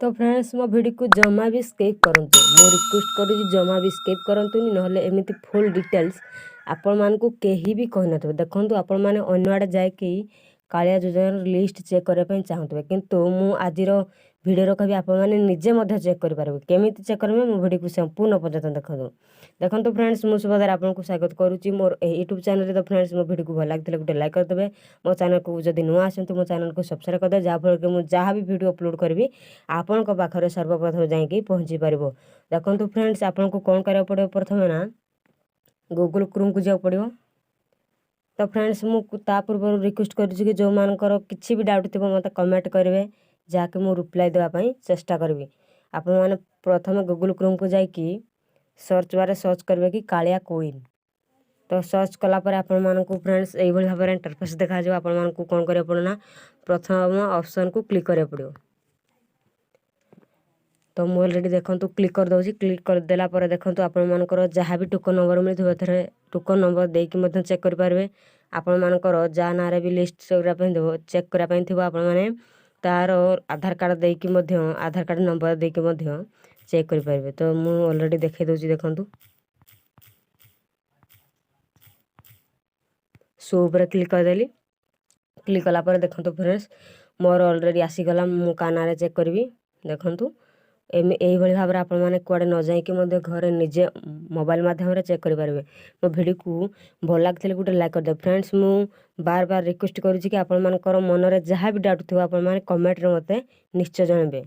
ତ ଫ୍ରେଣ୍ଡସ୍, ମୋ ଭିଡ଼ିଓକୁ ଜମା ବି ସ୍କିପ୍ କରନ୍ତୁ, ମୁଁ ରିକ୍ୱେଷ୍ଟ କରୁଛି, ଜମା ବି ସ୍କିପ୍ କରନ୍ତୁନି। ନହେଲେ ଏମିତି ଫୁଲ୍ ଡିଟେଲ୍ସ ଆପଣମାନଙ୍କୁ କେହି ବି କହିନଥିବେ। ଦେଖନ୍ତୁ, ଆପଣମାନେ ଅନ୍ୟ ଆଡ଼େ ଯାଇକି କାଳିଆ ଯୋଜନାର ଲିଷ୍ଟ ଚେକ୍ କରିବା ପାଇଁ ଚାହୁଁଥିବେ, କିନ୍ତୁ ମୁଁ ଆଜିର ଭିଡ଼ିଓରେ କହିବି, ଆପଣମାନେ ନିଜେ ମଧ୍ୟ ଚେକ୍ କରିପାରିବେ। କେମିତି ଚେକ୍ କରିବେ, ମୋ ଭିଡ଼ିଓକୁ ସମ୍ପୂର୍ଣ୍ଣ ପର୍ଯ୍ୟନ୍ତ ଦେଖନ୍ତୁ। ଦେଖନ୍ତୁ ଫ୍ରେଣ୍ଡସ୍, ମୁଁ ସୁଭଦ୍ରା ଆପଣଙ୍କୁ ସ୍ୱାଗତ କରୁଛି ମୋର ଏହି ୟୁଟ୍ୟୁବ୍ ଚ୍ୟାନେଲରେ। ତ ଫ୍ରେଣ୍ଡସ୍, ମୋ ଭିଡ଼ିଓକୁ ଭଲ ଲାଗିଥିଲେ ଗୋଟେ ଲାଇକ୍ କରିଦେବେ। ମୋ ଚ୍ୟାନେଲକୁ ଯଦି ନୂଆ ଆସନ୍ତୁ, ମୋ ଚ୍ୟାନେଲକୁ ସବସ୍କ୍ରାଇବ୍ କରିଦେବେ, ଯାହାଫଳରେ କି ମୁଁ ଯାହା ବି ଭିଡ଼ିଓ ଅପଲୋଡ଼ କରିବି, ଆପଣଙ୍କ ପାଖରେ ସର୍ବପ୍ରଥମେ ଯାଇକି ପହଞ୍ଚି ପାରିବ। ଦେଖନ୍ତୁ ଫ୍ରେଣ୍ଡସ୍, ଆପଣଙ୍କୁ କ'ଣ କରିବାକୁ ପଡ଼ିବ ପ୍ରଥମେ ନା ଗୁଗୁଲ୍ କ୍ରୋମ୍କୁ ଯିବାକୁ ପଡ଼ିବ। ତ ଫ୍ରେଣ୍ଡସ୍, ମୁଁ ତା ପୂର୍ବରୁ ରିକ୍ୱେଷ୍ଟ କରୁଛି କି ଯେଉଁମାନଙ୍କର କିଛି ବି ଡାଉଟ୍ ଥିବ, ମୋତେ କମେଣ୍ଟ କରିବେ, ଯାହାକି ମୁଁ ରିପ୍ଲାଏ ଦେବା ପାଇଁ ଚେଷ୍ଟା କରିବି। ଆପଣମାନେ ପ୍ରଥମେ ଗୁଗୁଲ୍ କ୍ରୋମ୍କୁ ଯାଇକି ସର୍ଚ୍ଚ ବାରରେ ସର୍ଚ୍ଚ କରିବେ କି କାଳିଆ କୋୱିନ୍। ତ ସର୍ଚ୍ଚ କଲା ପରେ ଆପଣମାନଙ୍କୁ ଫ୍ରେଣ୍ଡସ୍, ଏଇଭଳି ଭାବରେ ଇଣ୍ଟରଫେସ୍ ଦେଖାଯିବ। ଆପଣମାନଙ୍କୁ କ'ଣ କରିବାକୁ ପଡ଼ିବ ନା ପ୍ରଥମ ଅପସନ୍କୁ କ୍ଲିକ୍ କରିବାକୁ ପଡ଼ିବ। ତ ମୁଁ ଅଲରେଡ଼ି, ଦେଖନ୍ତୁ, କ୍ଲିକ୍ କରିଦେଉଛି। କ୍ଲିକ୍ କରିଦେଲା ପରେ ଦେଖନ୍ତୁ, ଆପଣମାନଙ୍କର ଯାହା ବି ଟୋକନ୍ ନମ୍ବର ମିଳିଥିବ, ଏଥିରେ ଟୋକନ୍ ନମ୍ବର ଦେଇକି ମଧ୍ୟ ଚେକ୍ କରିପାରିବେ। ଆପଣମାନଙ୍କର ଯାହା ନାଁରେ ବି ଲିଷ୍ଟ କରିବା ପାଇଁ ଥିବ, ଚେକ୍ କରିବା ପାଇଁ ଥିବ, ଆପଣମାନେ ତା'ର ଆଧାର କାର୍ଡ଼ ଦେଇକି ମଧ୍ୟ, ଆଧାର କାର୍ଡ଼ ନମ୍ବର ଦେଇକି ମଧ୍ୟ ଚେକ୍ କରିପାରିବେ। ତ ମୁଁ ଅଲରେଡ଼ି ଦେଖାଇ ଦେଉଛି। ଦେଖନ୍ତୁ, ଶୋ ଉପରେ କ୍ଲିକ୍ କରିଦେଲି। କ୍ଲିକ୍ କଲା ପରେ ଦେଖନ୍ତୁ ଫ୍ରେଣ୍ଡସ୍, ମୋର ଅଲରେଡ଼ି ଆସିଗଲା। ମୁଁ କାହା ନାଁରେ ଚେକ୍ କରିବି? ଦେଖନ୍ତୁ, ଏଇଭଳି ଭାବରେ ଆପଣମାନେ କୁଆଡ଼େ ନ ଯାଇକି ମଧ୍ୟ ଘରେ ନିଜେ ମୋବାଇଲ ମାଧ୍ୟମରେ ଚେକ୍ କରିପାରିବେ। ମୋ ଭିଡ଼ିଓକୁ ଭଲ ଲାଗିଥିଲେ ଗୋଟେ ଲାଇକ୍ କରିଦେବେ। ଫ୍ରେଣ୍ଡସ୍, ମୁଁ ବାର ବାର ରିକ୍ୱେଷ୍ଟ କରୁଛି କି ଆପଣମାନଙ୍କର ମନରେ ଯାହା ବି ଡାଉଟ୍ ଥିବ, ଆପଣମାନେ କମେଣ୍ଟରେ ମୋତେ ନିଶ୍ଚୟ ଜଣାଇବେ।